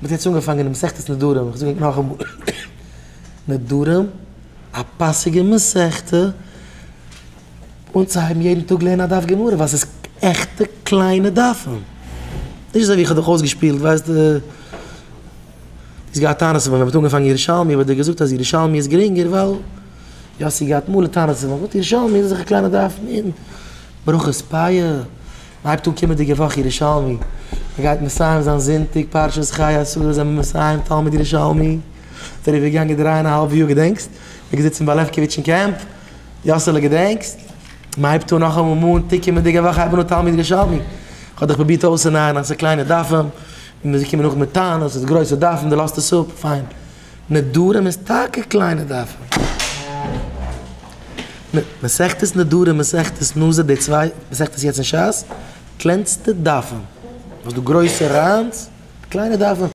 מ'האט יעצט אנגעפאנגען אין מסכת נדרים, איך זאג ענק נאכאמאל, נדרים, א פאסיגע מסכתא אנצוהייבן יעדן טאג לערנען א דף גמרא, ווייל ס'איז עכטע קליינע דפים, נישט אזוי ווי איך האב דיך אויסגעשפילט, ווייסט די, האסט געהאט טענות ווען מ'האט אנגעפאנגען ירושלמי האב איך דיר געזאגט אז ירושלמי איז גרינגער ווייל יאסי געהאט מלא טענות אויף מיר, ירושלמי איז אזעלכע קליינע דפים און ברכות פאה. מ'הייבט אן קומענדיגע וואך ירושלמי, מ'גייט מסיים זיין זונטאג פרשת חיי שרה זענען מיר מסיים תלמוד ירושלמי, ס'איז אריבער געגאנגען דריי און א האלב יאר געדענקסט? מ'איז געזיצן ביי לעפקאוויטש אין קעמפ, יאסעלע געדענקסט? מ'הייבט אן נאכאמאל מאנטאג קומענדיגע וואך הייבט מען אן תלמוד ירושלמי, כ'האב דיך פרובירט אויסצונארן אז ס'איז קליינע דפים, און מ'איז געקומען נאך מיט טענות ס'איז גרויסע דפים דו לאזט עס אפ, פיין, נדרים איז טאקע קליינע דפים. מסכת נדרים מסכת נזיר די צוויי מסכתות יעצט אין שס, קלענסטע דפים, וואס דא גרויסע ראנדס, קליינע דפים.